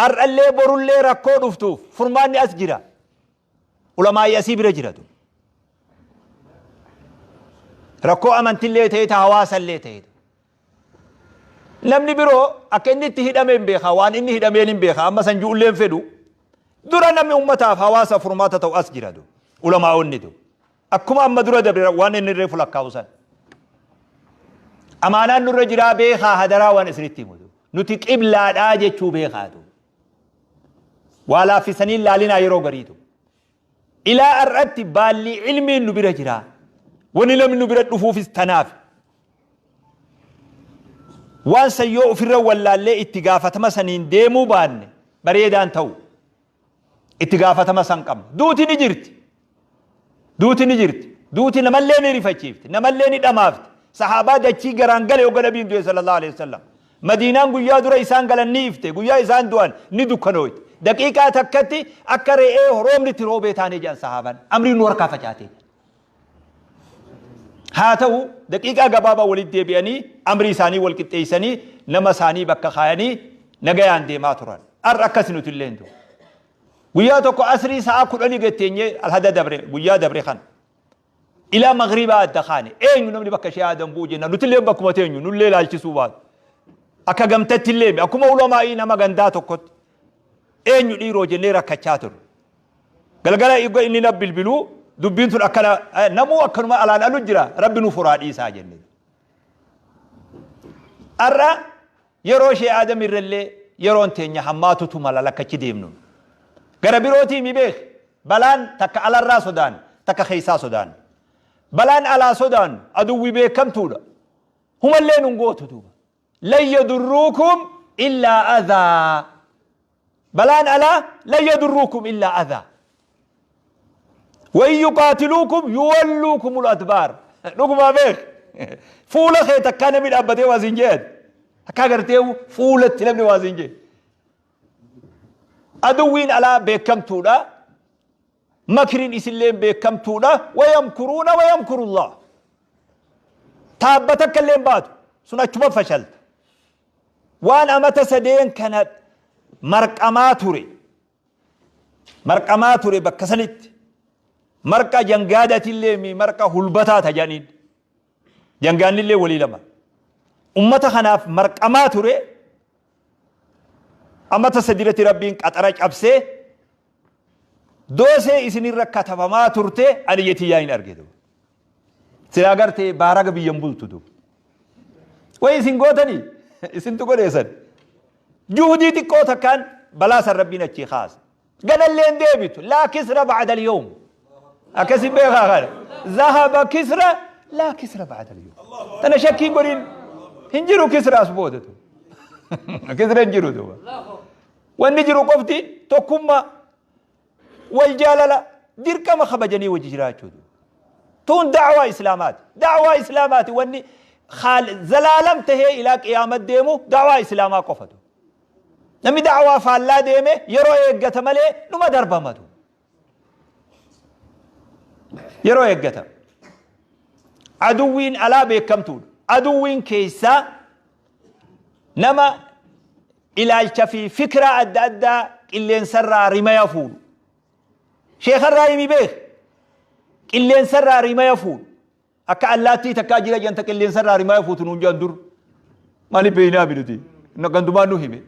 har'allee borullee rakkoo dhuftuuf furmaanni as jira. Ulamaa'ii asii bira jiratu. Rakkoo amantillee ta'e ta hawaasallee ta'e. Namni biroo akka inni itti hidhame hin beeka waan inni hidhameen hin beeka amma san ju'ullee hin fedhu. Dura namni ummataaf hawaasa furmaata ta'u as jira du. Ulamaa'onni du. Akkuma amma dura dabre waan inni reefu lakkaa'u san. Amaanaan nurra jiraa beekaa hadaraa waan isinitti himu. Nuti qiblaadhaa jechuu beekaatu. Waa laaffisanii hin laalinaa yeroo gariitu. Ilaa har'atti baallii ilmiin nu bira jira. Wani namni nu bira dhufuufis tanaaf. Waan san yoo ofirra wallaallee itti gaafatama saniin deemuu baanne bareedaan ta'u. Itti gaafatama san qabna. Duuti ni jirti. Duuti ni jirti. Duuti namallee ni rifachiifti. Namallee ni dhamaafti. Sahaabaa dachii garaan gale hogga nabiin du'e sallallahu alaihi wasallam. Madiinaan guyyaa dura isaan galan ni ifte. Guyyaa isaan du'an ni dukkanooyte. Daqiiqaa takkatti akka re'ee roobni itti roobee taanee jedhan sahaabaan. Amriin nu harkaa facaatee. Haa ta'u daqiiqaa gabaabaa walitti deebi'anii amrii isaanii wal qixxeessanii nama isaanii bakka kaayanii nagayaan deemaa turan. Har'a akkasi nuti illee hin turre. Guyyaa tokko asrii sa'a kudhanii gad teenyee alhada dabre guyyaa dabre kana. Ilaa magriibaa adda kaane eenyu namni bakka ishee aadan bu'u jenna nutillee bakkuma teenyu nullee ilaalchisuu baatu. Akka gamtatti illee akkuma ulamaa'ii nama gandaa tokkotti eenyu dhiiroo jennee rakkachaa turre. Galgala eegga inni na bilbiluu Dubbiin tun akkana namuu akkanuma alaan alu jira Rabbi nu furaa dhiisaa jenne. Har'a yeroo ishee Aadam irrallee yeroon teenya hammaatutu mala lakkachi deemnu. Gara birootii mi beek balaan takka alarraa sodaan takka keessaa sodaan. Balaan alaa sodaannu aduwwi beekamtuudha. Humallee nun gootu duuba. Lan yadurruukum illaa adhaa. Balaan alaa lan yadurruukum illaa adhaa. Wa in yuqaatiluukum yuwalluukumul adbaar. Dhugumaa beek. Fuula kee takkaa namni dhaabbatee waa siin jedhan. Takkaa gartee fuulatti namni waa siin jedhe. Aduwwiin alaa beekamtuudha. Makriin isilleen beekamtuudha. Wayamkuruuna wayamkurullah. Taabba takka illee hin baatu. Sun achuma fashalta. Waan amata sadeen kana marqamaa ture. Marqamaa ture bakka sanitti. Marqa jangaadatillee mi marqa hulbataa tajaniin. Jangaannillee walii lama. Ummata kanaaf marqamaa ture. Amata sadirratti Rabbiin qaxara cabsee Doosee isinirra katabamaa turte ani ija tiyyaa hin arge duuba. Silaa gartee baaraga biyya hin bultu duuba. Way isin gootanii isintu godheessan. Juhudii xiqqoo takkaan balaa san Rabbiin achii kaase. Ganallee hin deebitu. Laa kisra ba'da al-yawm. Akkasi beekaa kana. Zahaba kisra laa kisra ba'da al-yawm. Tana shakkii godhin hin jiru kisra as booda tu. Kisra hin jiru duuba. Wanni jiru qofti tokkummaa, wal jaalala, dirqama kabajanii wajji jiraachuutu. Tun da'waa Islaamaati. Da'waa Islaamaati wanni zalaalam tahee ilaa qiyaamat deemu da'waa Islaamaa qofatu. Namni da'waa faallaa deeme yeroo eeggata malee numa darbamatu. Yeroo eeggata. Aduwwiin alaa beekamtuudha. Aduwwiin keessaa nama ilaalcha fi fikraa adda addaa qilleensarraa rimaya fuudhu. Sheekarraa himi beek. Qilleensarraa rimaya fuudhu. Akka allaattii takkaa jira jedhan ta qilleensarraa rimaya fuutu nuun jedhan dur. Maaliif beeynaa binuti? Gandumaan nu hime.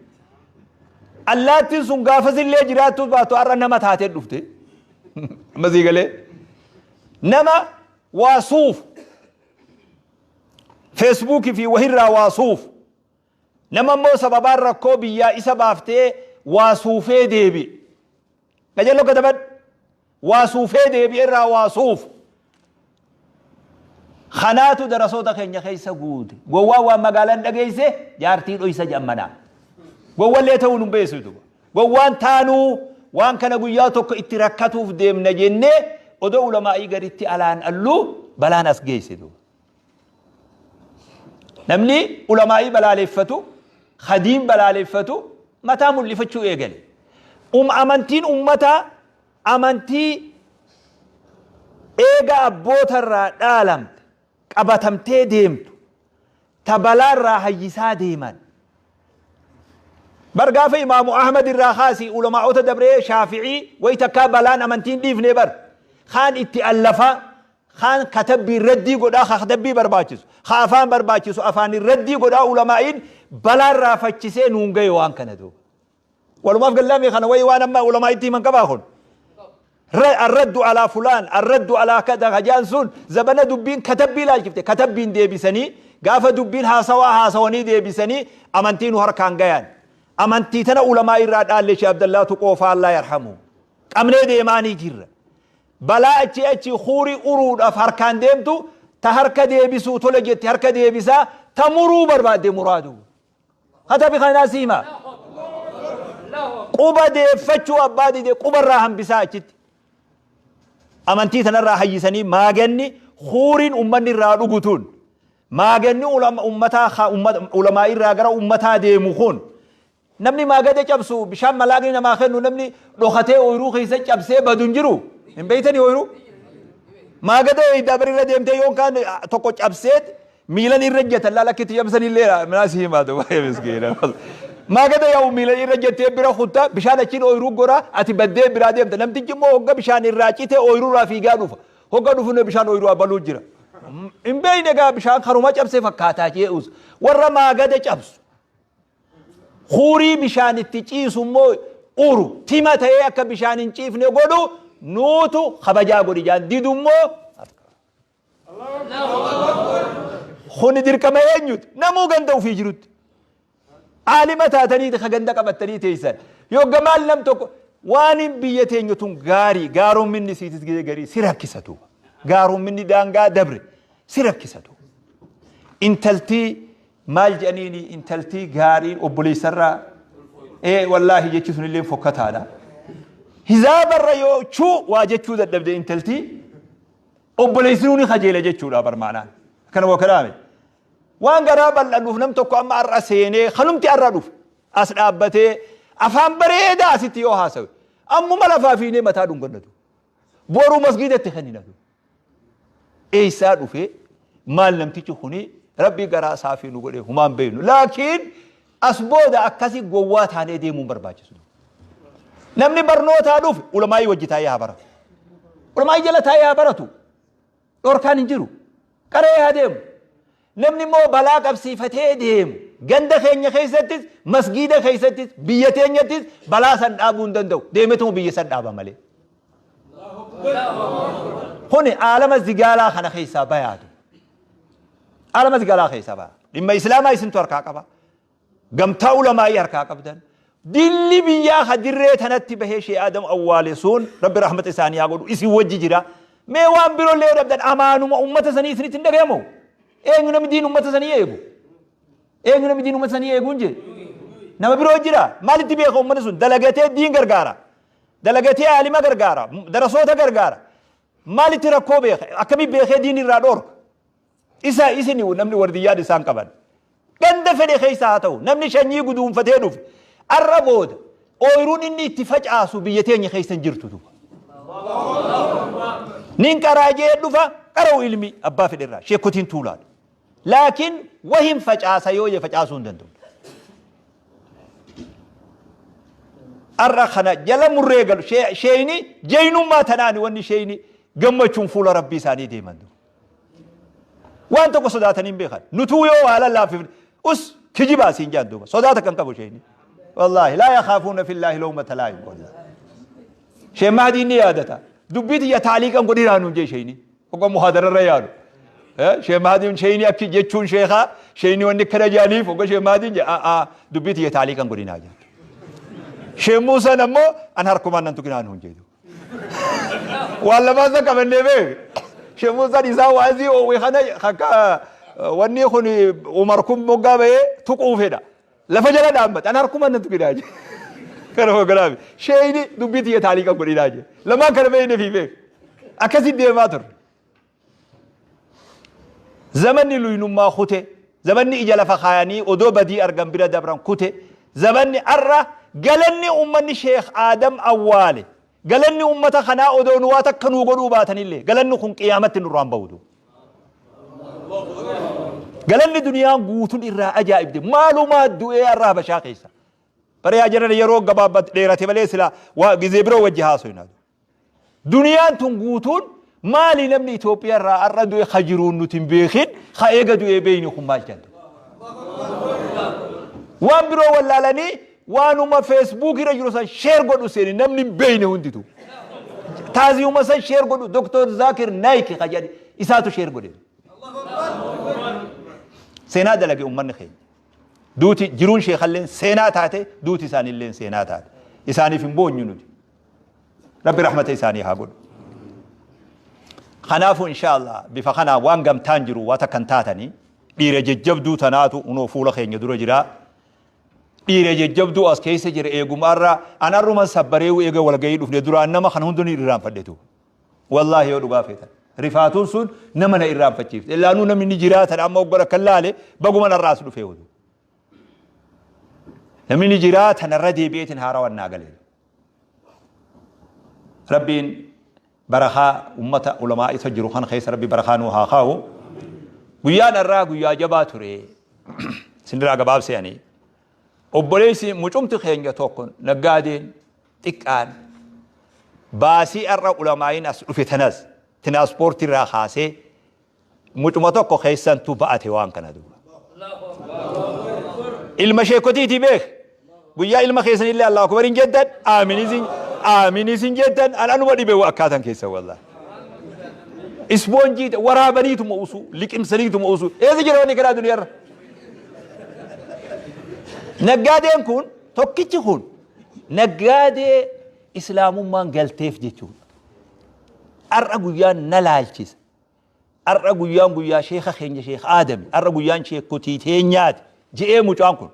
Allaattiin sun gaafasillee jiraattuu baatu har'a nama taatee dhufte. Amma sii galee. Nama waa suufu. Feesbuukii fi wahirraa waa suufu. Nama immoo sababaan rakkoo biyyaa isa baaftee waa suufee deebi'e. Qajeello katabadhu. Waa suufee deebi'e irraa waa suufu. Kanaatu darasoota keenya keessa guute. Gowwaan waan magaalaan dhageesse jaartii dhoysa jammanaa. Gowwallee ta'uu nun beessitu. Gowwaan taanuu waan kana guyyaa tokko itti rakkatuuf deemna jennee odoo ulamaa'ii garitti alaan alluu balaan as geessitu. Namni ulamaa'ii balaaleffatu, hadiin balaaleffatu mataa mul'ifachuu eegale. Amantiin ummataa amantii eega abboota irraa dhaalamte qabatamtee deemtu ta balaa irraa hayyisaa deeman. Bar gaafa Imaamu Ahmad irraa kaasii ulamaa'ota dabree Shaafi'ii way takkaa balaan amantiin dhiifne bar. Kaan itti allafaa Kaan katabbiin raddii godhaa ka katabbii barbaachisu, ka afaan barbaachisu afaaniin raddii godhaa ulamaa'iin balaa irraa fachisee nuun gahe waan kana duuba. Walumaaf gallaamii kana wayii waan amma ulamaa'itti himan qabaa kun. Arraddu alaa fulaan, arraddu alaa kada hajaan sun zabana dubbiin katabbii ilaalchifte katabbiin deebisanii gaafa dubbiin haasawaa haasawanii deebisanii amantii nu harkaan gayan. Amantii tana ulamaa irraa dhaalle Sheekh Abdallaa Tuqoo faallaa yarhamu. Qabnee deemaanii jirra. Balaa achii achi kuurii uruudhaaf harkaan deemtu ta harka deebisuu tole jetti harka deebisaa ta muruu barbaadde muraa duuba. Katabi kanaa si hima. Quba deeffachuu abbaa dide qubarraa hambisaa achitti. Amantii tanarraa hayyisanii maaganni kuuriin ummanni irraa dhugu tun maaganni ummataa ulamaa irraa gara ummataa deemu kun Namni maagada cabsu bishaan malaaqni namaa kennu namni dhokatee ooyruu keessa cabsee badu hin jiru. Hin beeytanii ooyruu? Maagada eeydaa bari irra deemtee yoon kaan tokko cabseet miilan irra jatan laala akka itti cabsan illee minaa si himaa ta'u baay'ee miskiina. Maagada yaa'u miilan irra jettee bira kutta bishaan achiin ooyruu gora ati baddee biraa deemta namtichi immoo hogga bishaan irraa cite ooyruu irraa fiigaa dhufa. Hogga dhufu bishaan ooyruu abaluu jira. Hin beeyne egaa bishaan karuma cabse fakkaataa jee'us warra maagada cabsu. Huurii bishaan itti ciisu immoo uru tima ta'ee akka bishaan hin ciifne godhu Nuutu kabajaa godhi jaan didu immoo Kuni dirqama eenyuti? Namuu ganda ofii jirutti. Aalima taatanii ka ganda qabattanii teessan. Yogga maal nam tokko waan biyya teenya tun gaarii gaaromminni siitis gizee garii si rakkisa duuba. Gaaromminni daangaa dabre si rakkisa duuba. Intaltii maal jedhaniini intaltii gaariin obboleessarraa ee wallaahi jechi sunillee fokkataadha. Hizaabarra yoo chuu waa jechuu dadhabde intaltii Obboleessinuu ni kajeela jechuudha bar maanaan. Akkana waa kalaame. Waan garaa bal'annuuf nam tokko amma har'a seenee kanumti har'a dhufe as dhaabbatee afaan bareedaa asitti yoo haasawe ammuma lafaa fiinee mataa dhungannatu. Boru masgiidatti kenninatu. Eessaa dhufe maal namtichi kuni rabbii garaa saafii nu godhe humaan beeknu. Laakiin as booda akkasi gowwaa taanee deemuun barbaachisu. Namni barnootaa dhufe ulamaa'ii wajji taa'ee haa baratu. Ulamaa'ii jala taa'ee haa baratu. Dhorkaan hin jiru. Qaree haa deemu. Namni immoo balaa qabsiifatee deemu ganda keenya keessattis masgiida keessattis biyya teenyattis balaa san dhaabuu hin danda'u. Deemetuma biyya san dhaaba malee. Kuni aalama zigaalaa kana keessaa bayaatu. Aalama zigaalaa keessaa baya. Dhimma islaamaa isintu harkaa qaba. Gamtaa ulamaa'ii harkaa qabdan. Dilli biyyaa ka dirree tanatti bahee Shee Aadam awwaale sun Rabbi rahmata isaanii haa godhu isin wajji jira. Mee waan birollee yoo dhabdan amaanuma ummata sanii isinitti hin dhagayamu. Eenyu namni diin ummata sanii eegu? Eenyu namni diin ummata sanii eegu hin jee? Nama biroo jira. Maalitti beeka ummanni sun? Dalagatee diin gargaara. Dalagatee aalima gargaara. Darasoota gargaara. Maalitti rakkoo beeka? Akkamii beekee diin irraa dhoorka? Isa isini namni wardiyyaan isaan qaban. Ganda fedhe keessa haa ta'u namni shanyii guduunfatee dhufe arra booda ooyiruun inni itti facaasu biyya teenya keessa hin jirtu duuba. Nin qaraa jee dhufa qara'u ilmi abbaa fedhe irraa sheekotiin tuulaadha. Laakiin wahin facaasa yoo jee facaasuu hin danda'u. Arra kana jala murree galu sheeyni jeynummaa tanaani wanni sheeyni gammachuun fuula rabbii isaanii deeman. Waan tokko sodaatanii hin beekan. Nutuu yoo waa lallaaffifne us kijibaa siin jaan duuba. Sodaata kan qabu sheeyni. Wallaahi laa yakaafuuna fillaahi lawmata laa'im wallaahi. Shee Mahdiin ni yaadata. Dubbii tiyya taaliiqan godhinaa nuun jee sheeyni. Hogga muhaadararra yaalu. Shee Mahdiin sheeyni akki jechuun sheekaa sheeyni wanni akkana jaaniif hogga shee Mahdiin jee a'aa dubbii tiyya taaliiqan godhinaa jaan. Shee Muusaan ammoo an harkumaan nan tuqinaa nuun jee. Waan lamaan san qabannee beek. Shee Muusaan isaa waazii oowwe kana akka wanni kun Umar kun moggaa bahee tuquu fedha. Lafa jala dhaabbata. An harkuma nan tuqinaa jee. Kana hogganaa sheeyni dubbii tiyya taalii kan godhinaa jee. Lamaan kana beekne fi beek. Akkasitti deemaa turre. Zamanni luynummaa kute, zamanni ija lafa kaayanii odoo badii argan bira dabran kute, zamanni arra galanni ummanni Sheekh Aadam awwaale, galanni ummata kanaa odoo nu waa takka nuu godhuu baatanillee galanni kun qiyaamatti nurraa hin bahu. Galanni duniyaan guutun irraa ajaa'ibde maalumaa du'ee arra Habashaa keessa. Bara yaa jarana yeroo gabaabbat dheerate malee silaa waa gizee biroo wajji haasoyna. Duniyaan tun guutuun maali namni Itoophiyaa irraa har'a du'e ka jiruun nuti hin beekin ka eega du'ee beeyni kun maal jedhu. Waan biroo wallaalanii waanuma Facebook irra jiru san share godhu seeni namni hin beeyne hunditu. Taaziyuma san share godhu Dr. Zakir Naik ka jedhe isaatu share godhe. Seenaa dalage ummanni keenya. Duuti jiruun sheekalleen seenaa taate duuti isaaniilleen seenaa taate. Isaaniif hin boonyu nuti. Rabbi rahmata isaanii haa godhu. Kanaafuu inshaallah bifa kanaan waan gamtaan jiru waa takka hin taatanii dhiira jajjabduu tanaatu unoo fuula keenya dura jira. Dhiira jajjabduu as keessa jira eegumaarra an arruman sabbareewu eega walgahii dhufne duraan nama kan hundi ni irraanfadhetu. Wallaahi yoo dhugaa feetan. Rifaatuun sun nama na irraanfachiifte. Illaanuu namni ni jiraatan amma oggora kan laale baguman har'aas dhufee oduu. Namni ni jiraatan irra deebi'eetiin haarawan naa galee. Rabbiin barakaa ummata ulamaa isa jiru kan keessa Rabbi barakaa nuu haa kaa'u. Guyyaan har'aa guyyaa jabaa ture. Isinirraa gabaabsee ani. Obboleessi mucumti keenya tokko naggaadeen xiqqaan baasii har'a ulamaa'iin as dhufe tanas tinaaspoortii irraa kaasee Mucuma tokko keessantu ba'ate waan kana duuba. Ilma sheekotiitii beek. Guyyaa ilma keessanillee Allahu Akbar hin jeddan aamin isin. Aamin isin jettan an anuma dhibe akkaatan keessan wallahi. Ispoonjii waraabaniituma usuu liqimsaniituma usuu eessa jira wanni kanaa duniyaarra? Naggaadeen kun tokkichi kun naggaadee islaamummaan galteef jechuudha. Har'a guyyaan na laalchisa. Har'a guyyaan guyyaa sheeka keenya sheek Aadami. Har'a guyyaan sheekotii teenyaati je'ee mucaan kun.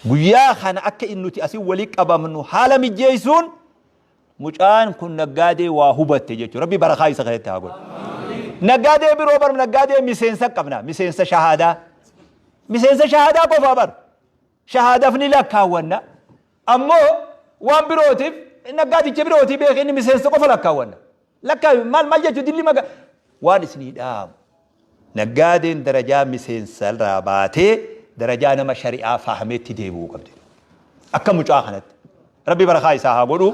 Guyyaa kana akka inni nuti asii walii qabamnu haala mijjeessuun mucaan kun naggaadee waa hubatte jechuudha. Rabbi barakaa isa keessatti haa godhu. Naggaadee biroo bar naggaadee miseensa qabna. Miseensa shahaadaa. Miseensa shahaadaa qofaa bar. Shahaadaaf ni lakkaawwanna. Ammoo waan birootiif naggaadicha birootii beekee inni miseensa qofa lakkaawwanna. Lakkaawi maal maal jechuun dilli maga waan isinii dhaamu. Naggaadeen darajaa miseensa irraa baatee darajaa nama shari'aa fahameetti deebi'uu qabdi. Akka mucaa kanatti. Rabbi barakaa isaa haa godhu.